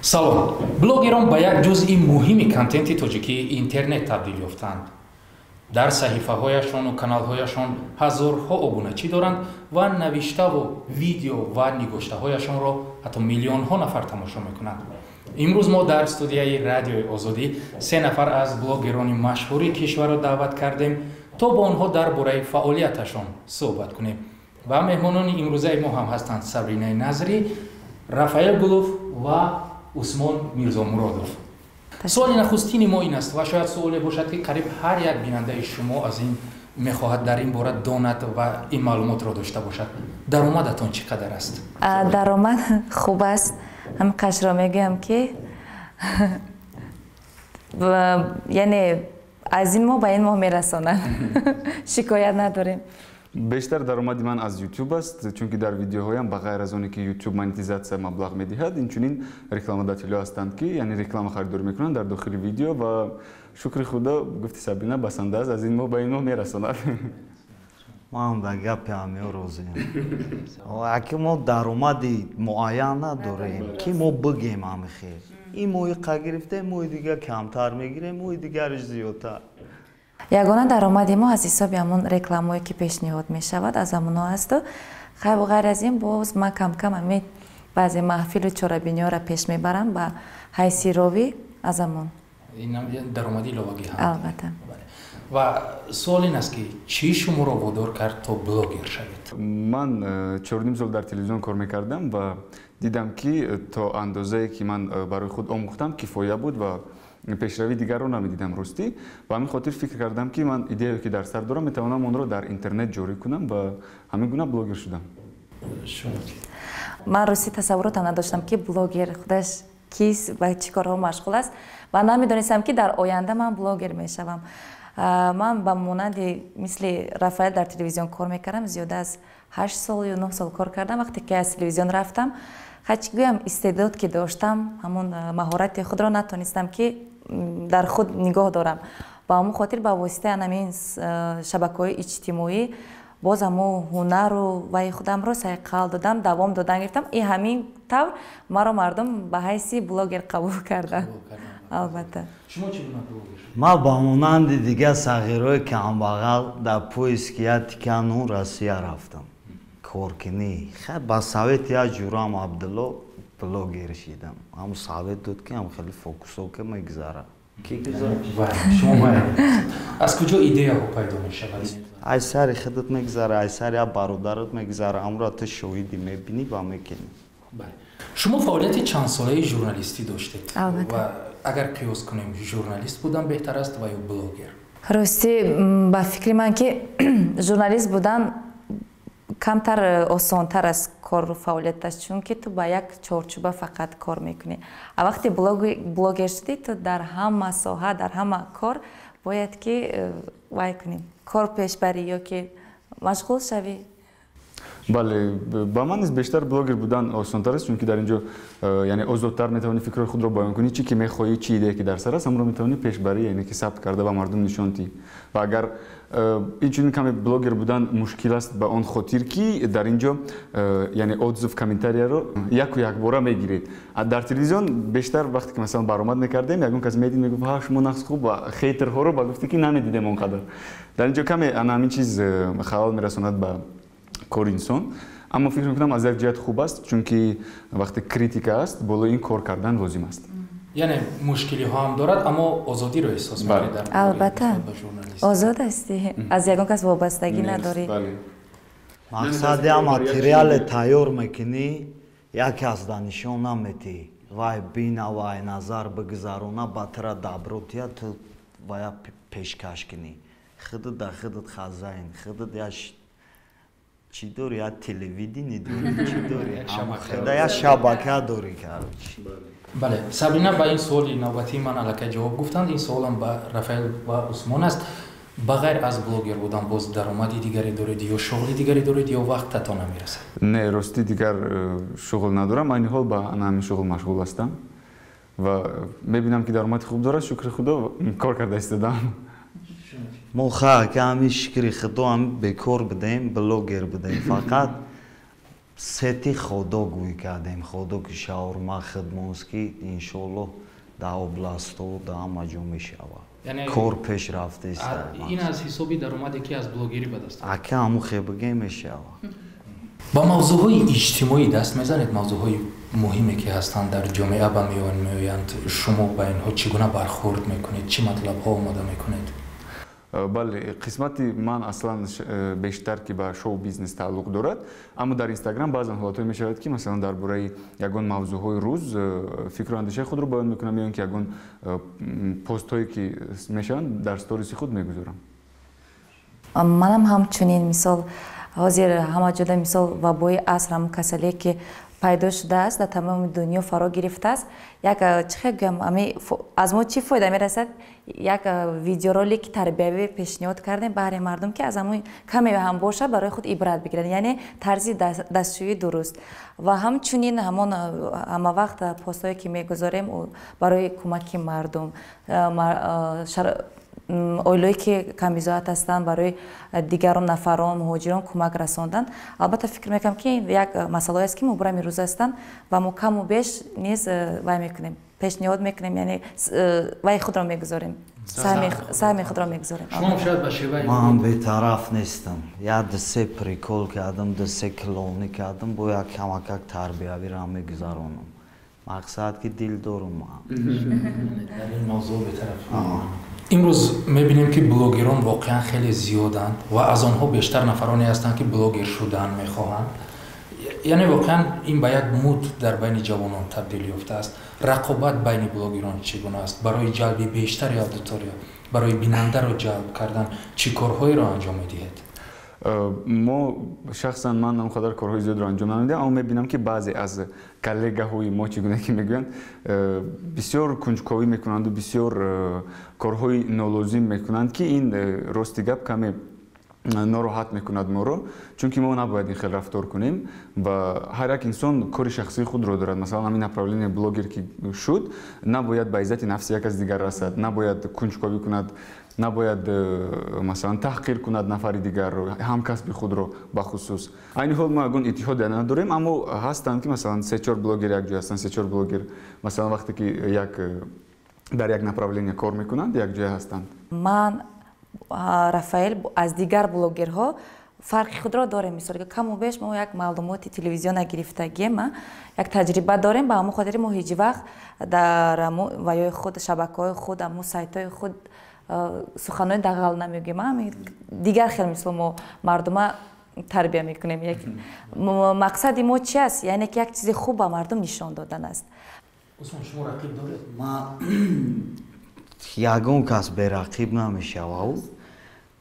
Салом. Блогерон ба як ҷузъи муҳими контенти тоҷикии интернет табдил ёфтанд. Дар саҳифаҳояшону каналҳояшон ҳазорҳо обуначӣ доранд ва навиштаву видео ва нигоштаҳояшонро ҳатто миллионҳо нафар тамошо мекунанд. Имрӯз мо дар студияи Радиои Озодӣ се нафар аз блогерони машҳури кишварро даъват кардем, то бо онҳо дар бораи фаъолияташон суҳбат кунем. Ва меҳмонони имрӯзаи мо ҳам ҳастанд Сабринаи Назрӣ, Рафаэл Гулов ва Усмон Мирзомуродов. Суоли нахустини мо ин аст, ва шояд суоле бошад, ки қариб ҳар як бинандаи шумо аз ин мехоҳад дар ин бора донад ва ин маълумотро дошта бошад. Даромадатон чӣ қадар аст? Даромад хуб аст. Ҳамин қашро мегӯям, ки яъне аз ин моҳ ба ин моҳ мерасонад, шикоят надорем. Бештар даромади ман аз YouTube аст, чунки дар видеоҳоям, ба ғайр аз оне ки YouTube монетизатсия маблағ медиҳад, инчунин рекламодателҳо ҳастанд, ки яъне реклама харидорӣ мекунанд дар дохили видео. Ва шукри Худо, гуфти Сабрина, басанда аст, аз ин моҳ ба ин моҳ мерасонад. Ман ба гапи ҳамиё розиам. Аки мо даромади муайян надорем, ки мо бигем ҳами хел ин моҳи қа гирифтем, моҳи дигар камтар мегирем, моҳи дигараш зиёдтар. Ягона даромади мо аз ҳисоби ҳамон рекламое, ки пешниҳод мешавад, аз ҳамоно асту хайр. Ғайр аз ин, боз ман камкам ҳами баъзе маҳфилу чорабиниҳоро пеш мебарам ба ҳайси ровӣ, аз ҳамон. Даромади иловагӣ ҳам. Албатта. Ва суол ин аст, ки чӣ шуморо водор кард, то блогер шавед? Ман 4,5 сол дар телевизион кор мекардам ва дидам, ки то андозае, ки ман барои худ омӯхтам, кифоя буд ва пешравии дигарро намедидам, ростӣ. Ба ҳамин хотир фикр кардам, ки ман идеяе, ки дар сар дорам, метавонам онро дар интернет ҷорӣ кунам, ва ҳамин гуна блогер шудам. Ман ростӣ тасаввуротам надоштам, ки блогер худаш кист ва чӣ корҳо машғул аст, ва намедонистам, ки дар оянда ман блогер мешавам. Ман ба монанди мисли Рафаэл дар телевизион кор мекардам, зиёда аз 8 сол ё 9 сол кор кардам. Вақте ки аз телевизион рафтам, ҳарчи гӯям, истеъдод ки доштам, ҳамон маҳорати худро натонистам, ки дар худ нигоҳ дорам. Ба ҳамон хотир ба воситаи анамин шабакаҳои иҷтимоӣ боз ҳамо ҳунару ваи худамро сайқал додам, давом додан гирифтам. И ҳамин тавр маро мардум ба ҳайси блогер қабул карданд, албатта. Шумо чӣ гуна блогер шудед? Ман ба монанди дигар сағирҳои камбағал дар поиски як тика нун Россия рафтам коркунӣ. Хай, ба совети як ҷурам Абдулло блогер шидам. Ҳамн совет дод, ки ҳам хеле фокусо ки мегузара. Шумо аз куҷо идеяҳо пайдо мешавад? Ай сари худат мегузара, ай сари як бародарат мегузара, амро ту шоҳидӣ, мебинӣ ва мекунӣ. Шумо фаъолияти чандсолаи журналистӣ доштед. Ва агар қиёс кунем, журналист будан беҳтар аст ва ё блогер? Ростӣ, ба фикри ман, ки журналист будан камтар осонтар аст кору фаъолияташ, чунки ту ба як чорчӯба фақат кор мекунӣ. А вақте блогер шудӣ, ту дар ҳама соҳа, дар ҳама кор бояд ки вай кунӣ, кор пеш барӣ ё ки машғул шавӣ. Бале, ба ман низ бештар блогер будан осонтар аст, чунки дар ин ҷо яъне озодтар метавонӣ фикрҳои худро баён кунӣ, чӣ ки мехоҳӣ, чӣ идея ки дар сар аст, ҳамонро метавонӣ пеш барӣ, яъне ки сабт карда ба мардум нишон диҳӣ. Ва агар инчунин каме блогер будан мушкил аст, ба он хотир ки дар ин ҷо яъне отзыв, комментарияро яку якбора мегиред. Дар телевизион бештар вақте ки, масалан, баромад мекардем, ягон кас медид, мегуфт: «Ҳа, шумо нақс хуб», ва хейтерҳоро ба гуфте ки намедидем он қадар. Дар ин ҷо каме ана ҳамин чиз халал мерасонад ба кори инсон. Аммо фикр мекунам, аз як ҷиҳат хуб аст, чунки вақте критика аст, болои ин кор кардан лозим аст. Яъне мушкилиҳо ҳам дорад, аммо озодиро эҳсос мекунед дар Албатта, озод ҳастӣ, аз ягон кас вобастагӣ надорӣ. Мақсади я материале тайёр мекунӣ, яке аз нишон наметӣ, вай бина, вай назар бигузарона, ба тира добро тия, ту вая пешкаш кунӣ. Худат да худат хозяин, худат я чӣ дорӣ, я телевидение дорӣ, чӣ дорӣ, я шабака дорӣ, короче. Бале, Сабрина ба ин суоли навбатии ман аллакай ҷавоб гуфтанд. Ин суолам ба Рафаэл ва Усмон аст. Ба ғайр аз блогер будан, боз даромади дигаре доред ё шуғли дигаре доред, ё вақтатон намерасад? Не, ростӣ, дигар шуғл надорам. Айни ҳол ба ана ҳамин шуғл машғул ҳастам ва мебинам, ки даромади хуб дорад. Шукри Худо, кор карда истодам. Мо ха ки ҳами, шукри Худо, ҳами бекор будем, блогер будем, фақат. Сети ходо гӯй кардем, ходо ки шаурма хидмонст, ки иншоаллоҳ дар областҳо, дар ҳама ҷо мешавад. Кор пеш рафтааст. Ин аз ҳисоби даромаде, ки аз блогерӣ ба даст Ака, ҳамун хебигем мешавад. Ба мавзӯъҳои иҷтимоӣ даст мезанед? Мавзӯъҳои муҳиме, ки ҳастанд, дар ҷомеа ба миён меоянд, шумо ба инҳо чӣ гуна бархӯрд мекунед? Чӣ матлабҳо омода мекунед? Бале, қисмати ман аслан бештар ки ба шоу бизнес тааллуқ дорад, аммо дар Инстаграм баъзан ҳолатҳое мешавад, ки масалан дар бораи ягон мавзӯъҳои рӯз фикру андешаи худро баён мекунам ё ин ки ягон постҳое, ки мешаванд, дар сториси худ мегузорам. Манам ҳамчунин. Мисол, ҳозир ҳама ҷода, мисол, вабои аср, ҳамн касалие, ки пайдо шудааст, дар тамоми дунё фаро гирифтааст, як чӣ хел гӯям, аз мо чӣ фоида мерасад? Як видеоролики тарбиявӣ пешниҳод кардем баҳри мардум, ки аз ҳамон каме ҳам бошад, барои худ ибрат бигиранд, яъне тарзи дастшӯии дуруст. Ва ҳамчунин ҳамон ҳамавақт постҳое, ки мегузорем барои кӯмаки мардум, оилое, ки камбизоат ҳастанд, барои дигарон нафарон, муҳоҷирон кӯмак расондан. Албатта, фикр мекунам, ки як масъалаҳое аст, ки мубрами рӯз ҳастанд ва мо каму беш низ вай мекунем, пешниҳод мекунем, яъне вай худро мегузорем, саҳми худро мегузорем. Шумо шояд ба шеваи Ман бетараф нестам. Як ду-се прикол кардам, ду-се клоунӣ кардам, бо як камакак тарбиявиро мегузаронам. Мақсад, ки дил дорум ман. Дар ин мавзӯъ бетараф. Имрӯз мебинем, ки блогерон воқеан хеле зиёданд ва аз онҳо бештар нафароне ҳастанд, ки блогер шудан мехоҳанд. Яъне воқеан ин ба як муд дар байни ҷавонон табдил ёфтааст. Рақобат байни блогерон чӣ гуна аст? Барои ҷалби бештари аудитория, барои бинандаро ҷалб кардан чӣ корҳоеро анҷом медиҳед? Мо, шахсан ман он қадар корҳои зиёдро анҷом намедиҳам, аммо мебинам, ки баъзе аз коллегаҳои мо, чӣ гуна ки мегӯянд, бисёр кунҷковӣ мекунанду бисёр корҳои нолозим мекунанд, ки ин, рости гап, каме нороҳат мекунад моро, чунки мо набояд ин хел рафтор кунем ва ҳар як инсон кори шахсии худро дорад. Масалан, ҳамин направление блогер ки шуд, набояд ба иззати нафси як аз дигар расад, набояд кунҷковӣ кунад, набояд масалан таҳқир кунад нафари дигарро, ҳамкасби худро бахусус. Айни ҳол мо ягон иттиҳоде надорем, аммо ҳастанд, ки масалан се-чор блогер якҷоя ҳастанд, се-чор блогер, масалан, вақте ки як дар як направление кор мекунанд, якҷоя ҳастанд. Ман, Рафаэл аз дигар блогерҳо фарқи худро дорем. Мисол, каму беш мо як маълумоти телевизиона гирифтагием, як таҷриба дорем. Ба ҳамон хотири мо ҳеҷ вақт дар ваёи худ, шабакаҳои худ, ҳамун сайтҳои худ суханҳои дағал намегӯем. Дигар хел, мисол, мо мардума тарбия мекунем. Мақсади мо чи аст? Яъне ки як чизи хуб ба мардум нишон додан аст. Усмон, шумо рақиб доред? Ма ягон кас берақиб намешавад.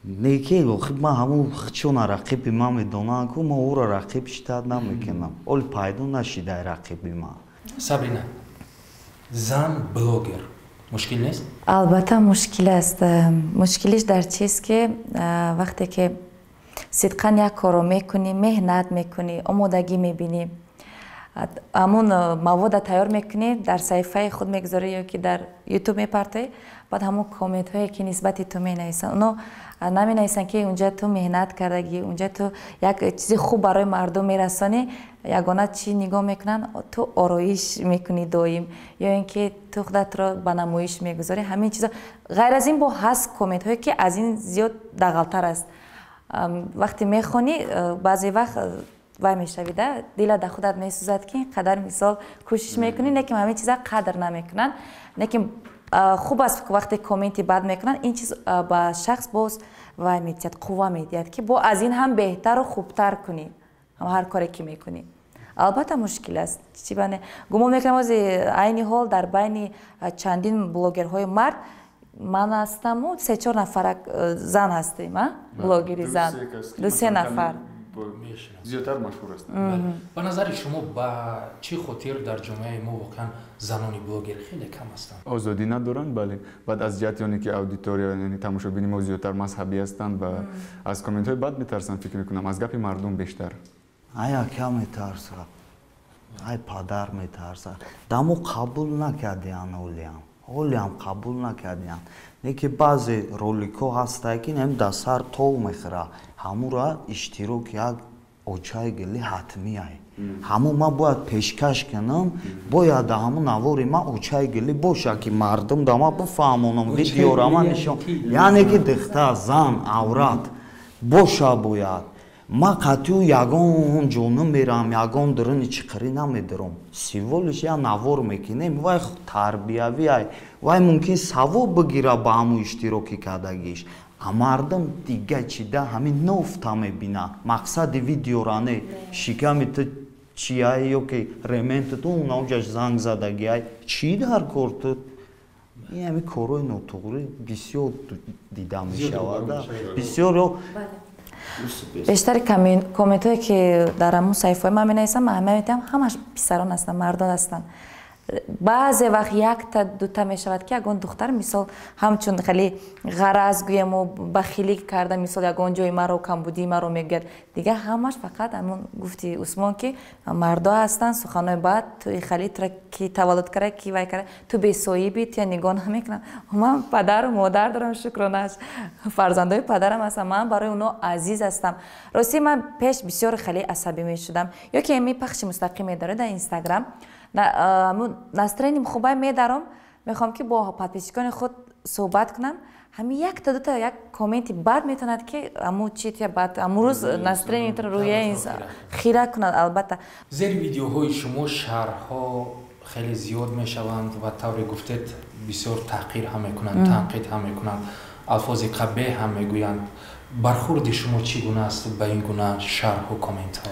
Неки охир ман ҳамун чона рақиби ман медонам ку, ман ӯро рақиб шитат намекунам. Оли пайдо нашидай рақиби ман. Сабрина, зан блогер мушкил нест? Албатта, мушкил аст. Мушкилиш дар чист, ки вақте ки сидқан як корро мекунӣ, меҳнат мекунӣ, омодагӣ мебинӣ, ҳамун мавода тайёр мекунӣ, дар саҳифаи худ мегузорӣ ё ки дар Ютуб мепартоӣ, баъд ҳамун комментҳое, ки нисбати ту менависанд, оно наменависанд, ки унҷа ту меҳнат кардагӣ, унҷа ту як чизи хуб барои мардум мерасонӣ. Ягона чӣ нигоҳ мекунанд? Ту ороиш мекунӣ доим ё ин ки ту худатро ба намоиш мегузорӣ, ҳамин чизо. Ғайр аз ин бо ҳаст комментҳое, ки аз ин зиёд дағалтар аст. Вақте мехонӣ, баъзе вақт вай мешавӣ да, дила дар худат месӯзад, ки ин қадар, мисол, кӯшиш мекунӣ, лекин ҳамин чиза қадр намекунанд. Лекин хуб аст, вақте комменти бад мекунанд, ин чиз ба шахс боз вай медиҳад, қувва медиҳад, ки бо аз ин ҳам беҳтару хубтар кунӣ ҳар коре, ки мекунӣ. Албатта, мушкил аст. Чӣ бане, гумон мекунам, ози айни ҳол дар байни чандин блогерҳои мард ман ҳастаму се-чор нафар зан ҳастем, блогери зан, ду-се нафар. Зиёдтар машҳур ҳастанд. Ба назари шумо, ба чӣ хотир дар ҷомеаи мо воқеан занони блогер хеле кам ҳастанд? Озодӣ надоранд, бале. Баъд аз ҷиҳати оне ки аудитория, яъне тамошобини мо зиёдтар мазҳабӣ ҳастанд ва аз комментҳои бад метарсанд, фикр мекунам, аз гапи мардум бештар. Ай ака метарсад, ай падар метарсад. Дамо қабул накардиан, олиам ҳолиам қабул накардиан. Не ки баъзе роликҳо ҳастае, ки нем дар сар тов мехӯра, ҳамура иштирок як Очаи гили ҳатмиай. Ҳамун ман бояд пешкаш кунам, бояд ҳамун навори ман очаи гили боша, ки мардум да ман бифаҳмонам, видеора ман нишон. Яъне ки духтар, зан, аврат боша бояд. Ман қатъию ягон ҷоним мерам, ягон дуруни чиқирӣ намедурам. Всего лишь я навор мекунем, вай тарбиявиай, вай мумкин савоб бигира ба ҳамун иштироки кардагиш. А мардум дига чида ҳамин нофта мебина. Мақсади видеора не, шиками ту чиай ё ки ременти ту унаҷаш занг задагиай, чӣ дар кор ту? Ин ҳамин корҳои нотуғрӣ бисёр дида мешавад. Бисёр. Бештари комментҳое, ки дар ҳамун саҳифаҳои ман менависам, ман ҳама метавам, ҳамаш писарон ҳастанд, мардон ҳастанд. Баъзе вақт якта дута мешавад, ки ягон духтар, мисол, ҳамчун хеле ғараз гӯему бахилӣ карда, мисол, ягон ҷои маро, камбудии маро мегӯяд. Дигар ҳамаш фақат ҳамун гуфти Усмон, ки мардо ҳастанд, суханҳои бад: туи хали, тура ки таваллуд кара, ки вай кара, ту бесоҳибӣ, туя нигоҳ намекунам. Ман падару модар дорам, шукронааш, фарзандои падарам ҳастам, ман барои онҳо азиз ҳастам. Ростӣ, ман пеш бисёр хеле асабӣ мешудам, ё ки ами пахши мустақим медоред дар Инстаграм, настроением хубай медаром, мехоҳам, ки бо подписчикони худ суҳбат кунам, ҳамин якта дута як комменти бад метавонад, ки аму чи тя бад, аму рӯз настроениятро, рӯҳияи хира кунад, албатта. Зери видеоҳои шумо шарҳҳо хеле зиёд мешаванд ва, тавре гуфтед, бисёр таҳқир ҳам мекунанд, танқид ҳам мекунанд, алфози қабеҳ ҳам мегӯянд. Бархурди шумо чӣ гуна аст ба ин гуна шарҳу комментҳо?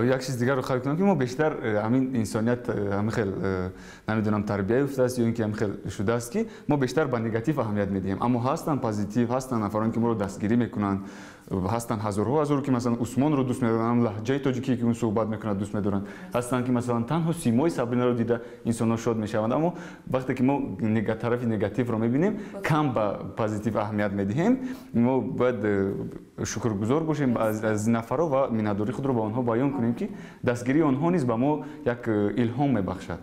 Як чиз дигарро қайд кунам, ки мо бештар ҳамин инсоният ҳамин хел, намедонам, тарбия ёфтааст ё ин ки ҳамин хел шудааст, ки мо бештар ба негатив аҳамият медиҳем. Аммо ҳастанд позитив, ҳастанд нафароне, ки моро дастгирӣ мекунанд, ҳастанд ҳазорҳо ҳазор, ки масалан Усмонро дӯст медоранд, лаҳҷаи тоҷикие, ки ӯ суҳбат мекунад, дӯст медоранд, ҳастанд, ки масалан танҳо симои Сабринаро дида инсонҳо шод мешаванд. Аммо вақте ки мо тарафи негативро мебинем, кам ба позитив аҳамият медиҳем. Мо бояд шукргузор бошем аз нафарҳо ва миннатдории худро ба онҳо баён кунем, ки дастгирии онҳо низ ба мо як илҳом мебахшад.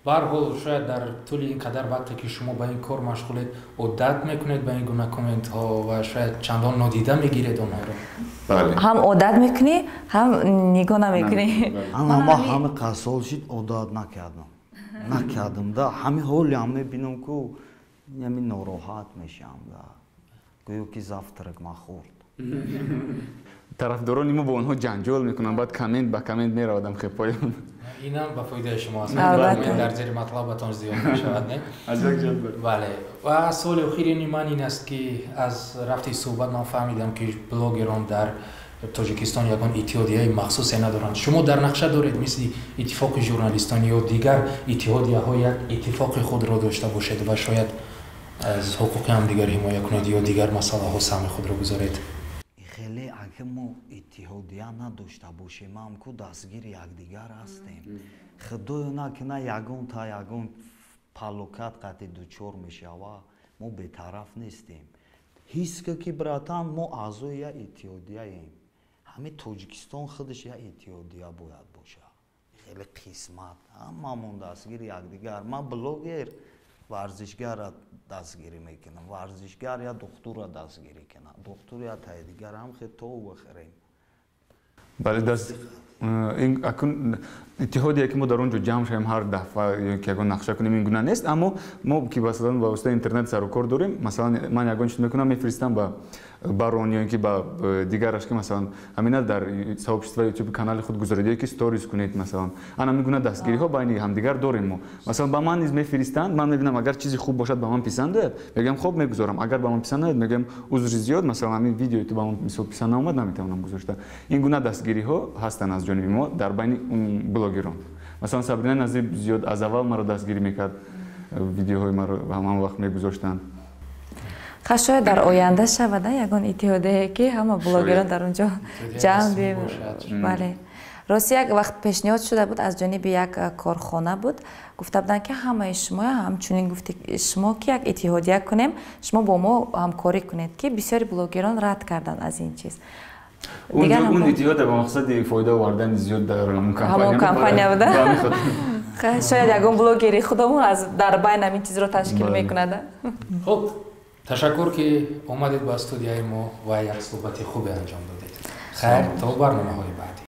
Ба ҳар ҳол, шояд дар тӯли ин қадар вақте, ки шумо ба ин кор машғулед, одат мекунед ба ин гуна комментҳо ва шояд чандон нодида мегиред онҳоро. Ҳам одат мекунӣ, ҳам нигоҳ намекунӣ. Ана ма ҳами қасол шид, одат накардам, накардам да, ҳами ҳолиам мебинам, ку ями нороҳат мешавам да, гӯё ки завтрак ма хӯрд. Тарафдорони мо бо онҳо ҷанҷол мекунанд, баъд коммент ба коммент меравадам хепоён. Инам ба фоидаи шумо аст, дар зери матлабатон зиёд мешавад, не? Аз як ҷиҳат. Бале. Ва суоли охирини ман ин аст, ки аз рафти суҳбат ман фаҳмидам, ки блогерон дар Тоҷикистон ягон иттиҳодияи махсусе надоранд. Шумо дар нақша доред, мисли Иттифоқи журналистон ё дигар иттиҳодияҳо, як иттифоқи худро дошта бошед ва шояд аз ҳуқуқи ҳамдигар ҳимоя кунед ё дигар масъалаҳо саҳми худро гузоред? Хеле агар мо иттиҳодия надошта бошем ҳам ку дастгири якдигар ҳастем. Худоё накуна, ягон та ягон палокат қати дучор мешава, мо бетараф нестем. Ҳис ка, ки братан, мо аъзои як иттиҳодияем. Ҳамин Тоҷикистон худаш як иттиҳодия бояд боша. Хеле қисмат ҳамамон дастгири якдигар. Ман блогер варзишгарра дастгирӣ мекунам, варзишгар я духтурра дастгирӣ кунад, духтур я таи дигар, ҳам хел то бихӯрем. Бале, даст ин акун иттиҳодие, ки мо дар он ҷо ҷамъ шавем ҳар дафъа ё ки ягон нақша кунем, ин гуна нест. Аммо мо, ки масалан ба воситаи интернет сарукор дорем, масалан ман ягон чиз мекунам, мефиристам ба барон ё ин ки ба дигараш, ки масалан ҳамина дар сообществои Ютуб канали худ гузоред ё ки сторис кунед. Масалан, ана ҳамин гуна дастгириҳо байни ҳамдигар дорем мо. Масалан, ба ман низ мефиристанд, ман мебинам, агар чизи хуб бошад, ба ман писанд ояд, мегӯям: «Хоб, мегузорам». Агар ба ман писанд наояд, мегӯям: «Узри зиёд, масалан, ҳамин видеои ту ба ман мисол писанд наомад, наметавонам гузошта». Ин гуна дастгириҳо ҳастанд аз ҷониби мо дар байни блогерон. Масалан, Сабрина Назир зиёд аз аввал маро дастгирӣ мекард, видеоҳои маро ҳамон вақт мегузоштанд. Ха, шояд дар оянда шавада ягон иттиҳодие, ки ҳама блогерон дар он ҷо ҷамъ. Бале, рости, як вақт пешниҳод шуда буд, аз ҷониби як корхона буд, гуфта буданд, ки ҳамаи шумо, ҳамчунин гуфти шумо, ки як иттиҳодия кунем, шумо бо мо ҳамкорӣ кунед, ки бисёри блогерон рад карданд аз ин чиз. Он иттиҳод ба мақсади фоида овардани зиёд дар ҳамон компания буда. Шояд ягон блогери худомон аз дар байн ҳамин чизро ташкил мекунад. Хуб, ташаккур, ки омадед ба студияи мо ва як суҳбати хубе анҷом додед. Хайр, то барномаҳои баъдӣ.